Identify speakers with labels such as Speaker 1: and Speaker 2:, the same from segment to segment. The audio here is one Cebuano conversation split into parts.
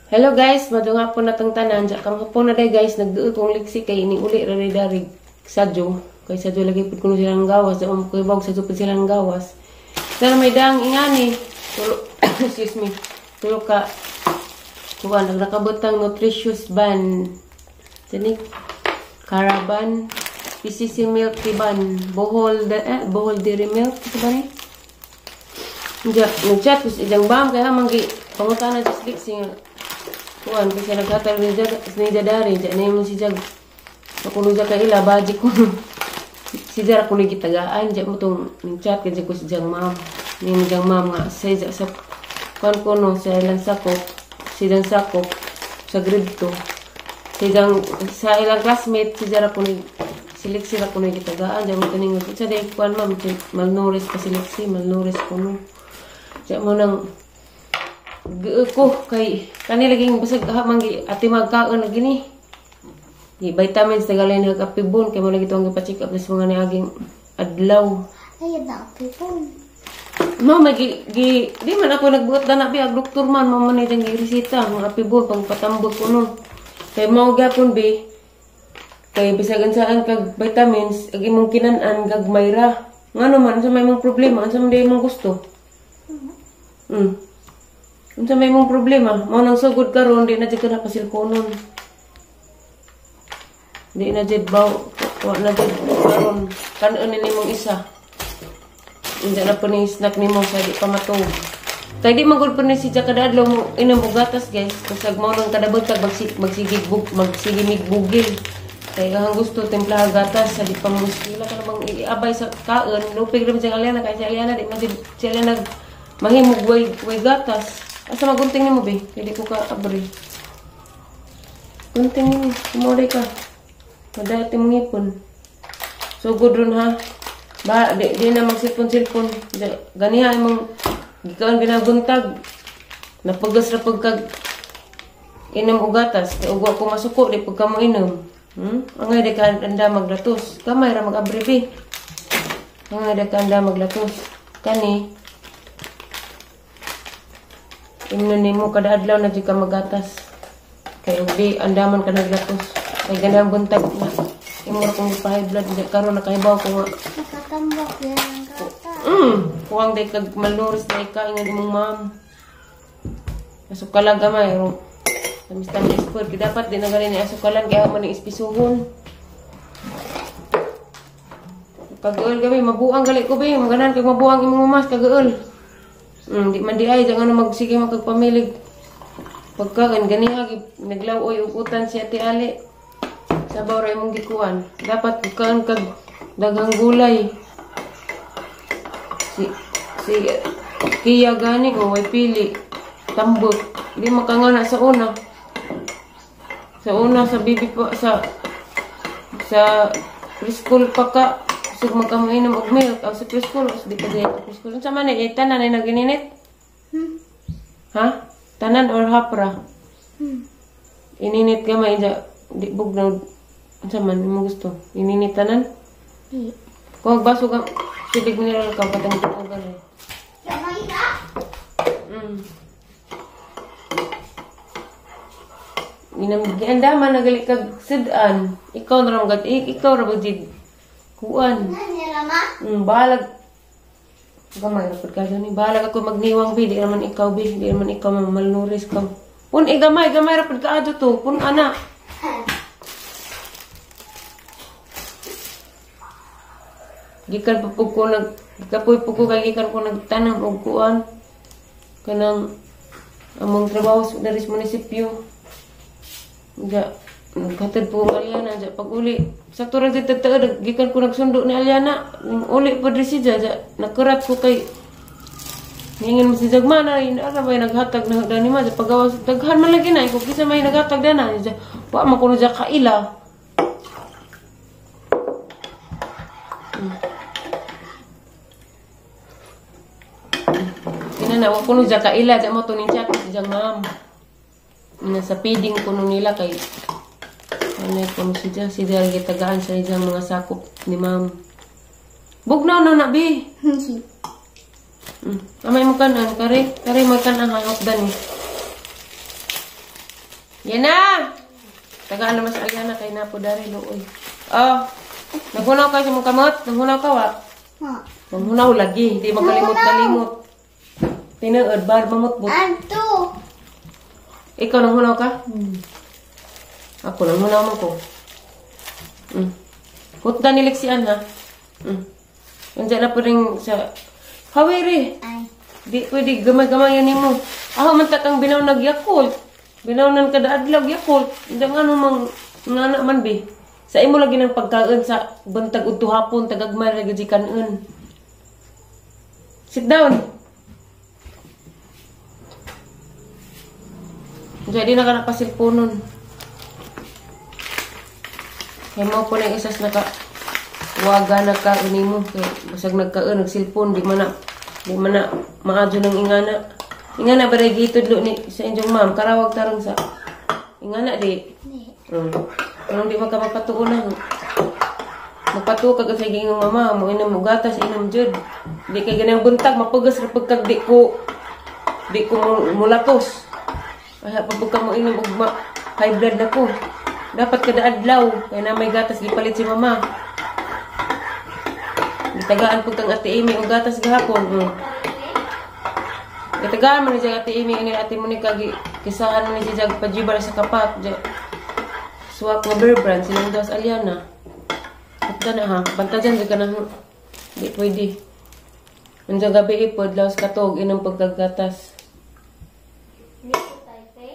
Speaker 1: Hello guys, madung hapon na tong tanan. Diya karong hapon na day guys, nagduol kong liksi kay ini uli ra ni dari sadyo. Kay sadyo lagi pud kuno silang gawas, di mo kuibog sadyo pud silang gawas. Sana may daang ingani. Tulo, excuse me. Tulo ka kuan nagrakabutang nutritious ban. Sini Caravan PCC milk tea ban, Bohol Bohol dairy milk ito ba ni? Diya, nag-chat ko sa ijang bam kaya manggi pangutana sa liksi nga kuan kasi naghatag ni Jadari, diya na mo si Jag. Ako ja kay ila baji ko. Si Jara ko ni gitagaan diya mo tong chat kay ko si Jang ma'am. Ni Jang ma'am nga sa sa kuan ko no sa ilang sakop, si Jang sakop sa grade 2. Si Jang sa ilang classmate si Jara ko ni siliksi ra ko ni gitagaan diya mo taning sa day kuan ma'am malnourished pa siliksi, malnourished ko no. Diya mo nang ko kay kani laging basag manggi ati magkaon lagi ni. Di vitamins tagalay na kapibon kay mo lagi tuang gipa-check up sa mga niaging adlaw.
Speaker 2: Ay da kapibon.
Speaker 1: Mao magi gi di man ako nagbuot dana bi ag doktor man mao man itang gireseta mga apibon pang patambog ko no. Kay mao gyapon bi kay bisag saan kag vitamins ag imong kinan-an gagmay ra. Ngano man unsa may imong problema, unsa man di imong gusto? Unsa may imong problema? Mao nang sugod karon di na jud ka napasilponon. Di na jud baw wa na jud karon kanon ni nimong isa. Hindi na po ni snack nimo sa di pa matuog. Kay di man gud po ni si kada adlaw mo inom og gatas guys. Kasag mao nang kada buntag magsigimig bugil. Kay ang gusto timplaha gatas sa di pa mo sila ka bang iabay sa kaon lupig ra man si Aliana kay si Aliana di man si Aliana mahimog way gatas. Asa magunting nimo be? Kay di ko ka abri. Gunting nimo, kumore ka. Madati mong ipon. So good ron ha. Ba di na magsipon-silpon. Ganiha imong gikaon ginabuntag. Napagas ra pagkag inom og gatas. Kay ugwa ko masuko di pagka mo inom. Angay di ka anda maglatos. Kamay ra mag-abri bi. Angay di ka anda maglatos. Kani imnon nimo kada adlaw na jud ka magatas. Kay ug di andaman ka naglatos. Kay ganang buntag na imo ra kong high blood di karon nakahibaw ko nga
Speaker 2: nakatambak yan ang gatas.
Speaker 1: Kuwang day kag malnourished day ka ingon imong ma'am. Asukalan gamay ro. Tamis-tamis po. Dapat di na galing ni asukalan kaya mo ni ispisuhon. Kagaol gabi mabuang gali ko be, maganan kag mabuang imong mas kagaol. Di man di ay jangan magsige makagpamilig. Pagkaon ganiha naglaw-oy og utan si Ate Ali. Sabaw ra imong gikuan. Dapat kuan kag daghang gulay. Si si Kia gani ko way pili. Tambok. Di makangana sa una. Sa una sa bibi pa sa preschool pa ka sug magkamoinom og milk aw sa preschool di pa dito preschool. Unsa man ni tanan ay nagininit? Ha? Tanan or hapra? Ininit gamay ja di bugnaw. Unsa man imong gusto? Ininit tanan? Kung baso ka tubig mineral ka patang tuogan eh. Ginandaman nagali kag sud-an. Ikaw na ramgad ikaw ra jud kuan. Bahalag gamay ra pud ka ni. Bahalag ako magniwang bi, di naman ikaw bi, di naman ikaw malnourished ka. Pun gamay gamay ra pud kaadto to, pun ana. Gikan pa pud ko nag kapoy pud ko kay gikan ko nagtanam og kuan kanang among trabaho sa diri sa munisipyo. Ga naghatod po ang Aliana ja pag uli sakto ra jud tagtaod gikan ko nagsundo ni Aliana uli pa diri siya ja nakurat ko kay ningin mo si Jagmana ara bay naghatag na dani ma ja pagawas daghan man lagi na ko kinsa may naghatag dana ja wa man kuno ja kaila. Kinana wa kuno ja kaila ja mo to ning chat si Jang ma'am. Nasa feeding kuno nila kay ano kuno si Ja gitagaan sa iyang mga sakop ni ma'am. Bugnaw na na bi. Amay mo kanan kare kare mo kanan hangop dani. Yan na! Tagaan naman sa Aliana kay napo dari luoy. Oh, naghunaw ka sa mong kamot? Naghunaw ka wa? Naghunaw lagi, di makalimot-kalimot. Tinuod, bar mamutbot.
Speaker 2: Anto!
Speaker 1: Ikaw naghunaw ka? Ako naghunaw man ko. Hutda ni Lexian ha. Unsa na po rin sa hawiri. Di pwede gamay-gamayan nimo. Aho man ta kang binaw nag Yakult. Binawnan kada adlaw Yakult. Unsa nga mang ngana man bi. Sa imo lagi ng pagkaon sa buntag udto hapon tagagmay ra gid kanon. Sit down. Jadi na ka nakasilponon. Kay mo po na isas naka waga na ka nimo kay basag nagkaon nagsilpon di man na maadyo ng ingana. Ingana ba ray gitudlo ni sa inyong ma'am karawag tarong sa ingana di. Anong di man ka magpatuo na? Magpatuo ka sa iyong mama, mo inom og gatas, inom jud. Di kay ganang buntag mapugas ra pagkag di ko mulatos. Asa pa pagka mo inom og high blood na ko. Dapat kada adlaw kay na may gatas gipalit si mama. Gitagaan pud kang Ate Amy og gatas gahapon. Gitagaan man ni siya Ate Amy ni Ate Monica kisahan man ni siya pajibal sa kapat. Suwak nga beer brand silang das Aliana. At na ha, bantajan di ka na. Di pwede. Unsa gabi ipod laos katog inom pagkagatas.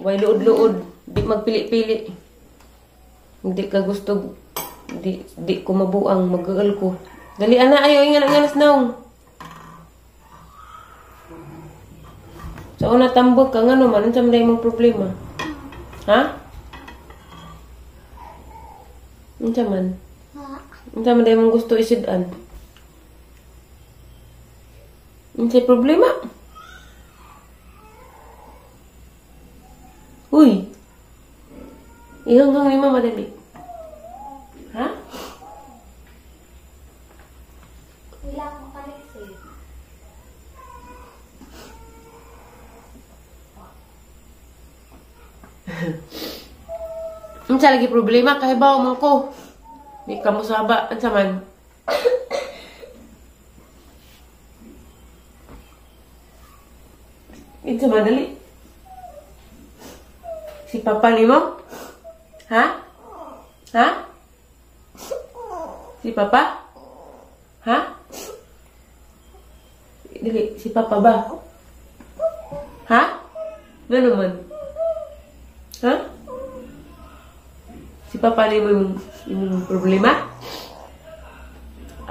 Speaker 1: Way luod-luod, di magpili-pili. Hindi ka gusto, di ko mabuang, mag-gaal ko. Dali ana ayo ingan ang alas naong. Sa una tambok ka ngano man unsa man imong problema? Ha? Unsa man? Unsa man imong gusto isid-an? Unsay problema? Uy. Ihanghang ni mama dali. Ha?
Speaker 2: Wala akong kaliksi.
Speaker 1: Unsa lagi problema kahibaw man ko. Di ka mosaba unsa man? Unsa man dali? Si papa nimo? Ha? Ha? Si papa? Ha? Dili, si papa ba? Ha? Ano man? Ha? Si papa nimo yung problema?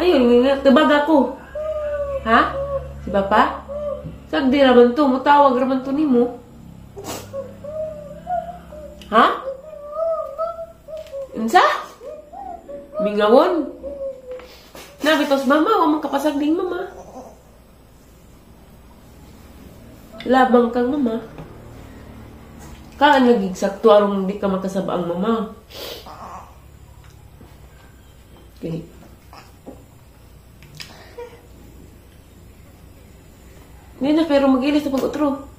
Speaker 1: Ayun, tubag ako. Ha? Si papa? Sagdi raman to, mutawag raman to nimo. Ha? Unsa? Mingawon? Nabitos mama, wa man kapasagding mama. Labang kang mama. Kaan lagi sakto arong di ka makasaba ang mama. Okay. Hindi na, pero mag-ilis na pag-utro.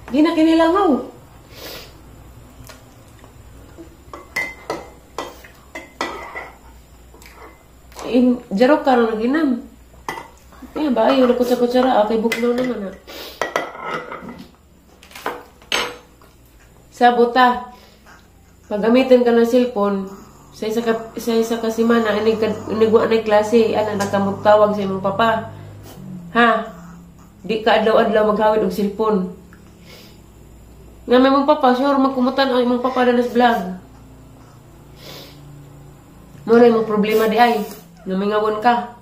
Speaker 1: Di na kinilangaw. Jarok ka na naginam. Eh, ba? Ayaw na kutsa-kutsara. Kay buknaw naman, ha. Sabota. Paggamitin ka ng cellphone, sa isa ka simana, inigwa na klase, ana, nakamutawag sa imong papa. Ha? Di ka adlaw-adlaw maghawid og cellphone. Nga may mong papa, sure, magkumutan ang imong papa na vlog. Muna imong problema di ay, namingawon ka.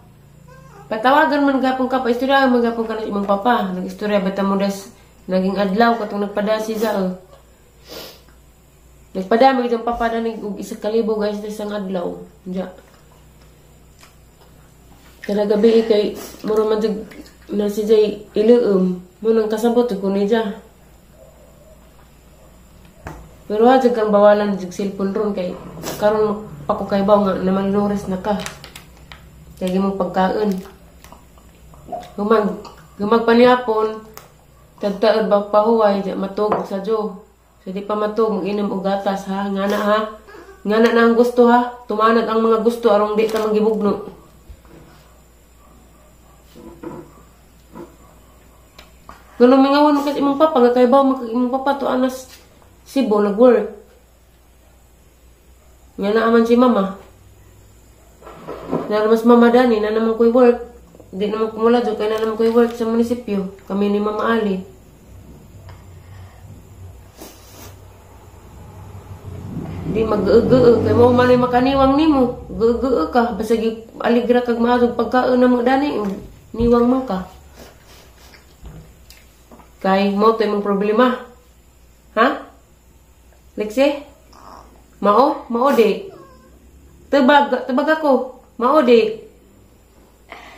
Speaker 1: Patawagan man gapon ka, paistorya man gapon ka na imong papa. Nag-istorya, bata mo das, naging adlaw, katong nagpada si Zal. Nagpadami itong papa na og 1,000 guys na isang adlaw. Diya. Kada gabi kay mura man jud na si Jay iluom. Munang kasabot ko ni ja. Pero wa jud kang bawalan jud cellphone ron kay karon pa ko kay baw nga naman lores na ka. Kaya mong pagkaon. Humag panihapon, tagtaod ba pahuway, di matug sa jo. Sa di pa matug, mag-inom og gatas ha. Ngana ha. Ngana na ang gusto ha. Tumanag ang mga gusto arong di ka magibugno. Ganun mingawan mo kasi imong papa, nga kay baw imong papa to anas Cebu nag-work. Nga na aman si mama. Na mas mama dani, na naman ko'y work. Di naman kumula dyan, kaya na naman ko'y work sa munisipyo. Kami ni Mama Ali. Di mag-gee-gee. Kaya mo man ay makaniwang nimo. Gee-gee ka. Basta aligra kag maasog pagkaon na mo dani, niwang man ka. Kay mo to imong problema. Ha? Lexie? Mao? Mao di? Tebag, tebag ako. Mao di?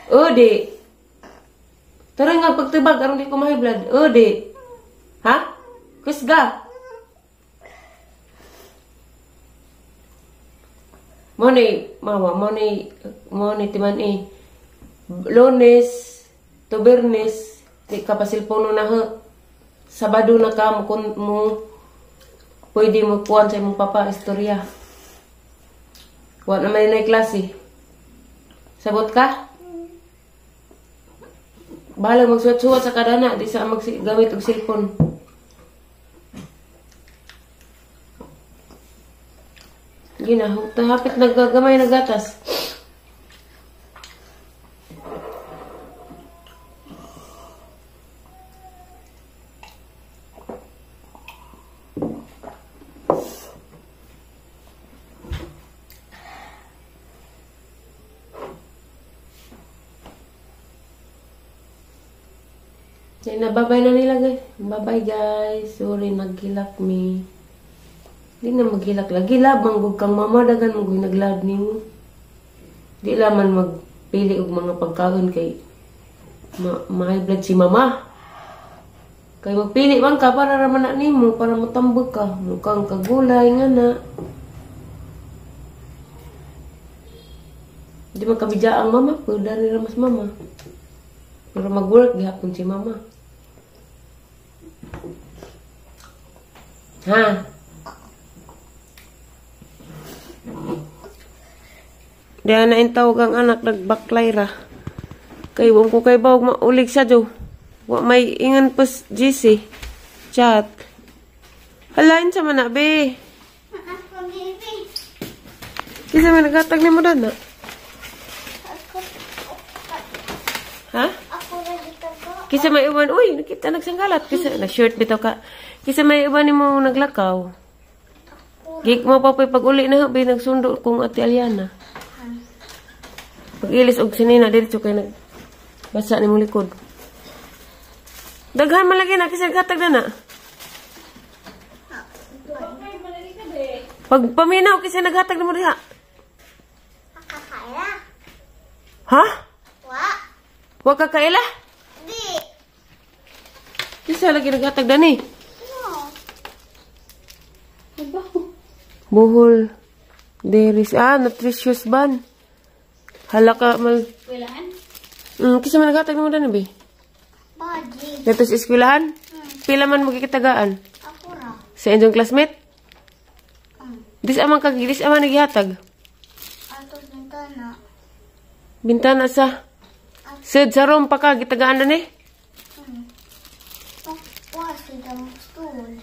Speaker 1: O di? Tara nga pagtebag aron di ko mahiblad. O di? Ha? Kusga. Mo ni mawa, mo ni timan eh. Lunes to Biyernes, di ka pa silpono na ha. Sabado na ka mo, mo pwede mo kuan sa imong papa istorya. Wa na may klase. Sabot ka? Bahala magsuwat-suwat sa kadana, di sa maggamit og cellphone. Gina, hapit nagagamay nagatas. Yan na, bye-bye na nila guys. Bye-bye guys. Sorry, naghilak mi. Di na maghilak lagi. Labang gug kang mama, dagan mo gug naglab nimo. Di laman magpili og mga pagkaon kay ma-high blood si mama. Kay magpili man ka para ra man na nimo, para motambog ka. Mukhang kagulay nga na. Di man kabidya ang mama, pero dari ra mas mama. Pero mag-work gihapon si mama. Ha? Diyan na intawag ang anak, nagbaklay ra. Kay wong ko kay bawag maulig sa jo. Wa may ingan pas GC. Chat. Halain sa mana be. Kisa man naghatag nimo dana? Ha? Kisa may iwan, uy, nakita nagsanggalat. Kisa na-shirt bitaw ka. Kisa may iwan nimo naglakaw. Gik mo pa po'y pag-uli na, be, nagsundo kong Ate Aliana. Pag-ilis og sinina, diretso kay nagbasa ni mong likod. Daghan man lagi na, kisa naghatag na na. Pag paminaw, kisa naghatag na mo diha.
Speaker 2: Kakaila.
Speaker 1: Ha?
Speaker 2: Wa.
Speaker 1: Wa kakaila?
Speaker 2: Di.
Speaker 1: Kisa lagi naghatag dani?
Speaker 2: No.
Speaker 1: Buhol. There is, nutritious ban. Hala ka mal.
Speaker 2: Eskwelahan?
Speaker 1: Kisa man naghatag nimo dani be?
Speaker 2: Baji.
Speaker 1: Dito sa eskwelahan? Pila man mo gikitagaan?
Speaker 2: Ako ra.
Speaker 1: Sa inyong classmate? Dis amang kag dis amang nagihatag.
Speaker 2: Ato bintana.
Speaker 1: Bintana sa Sed sa room pa ka gitagaan na ni?
Speaker 2: Wa si dam stool.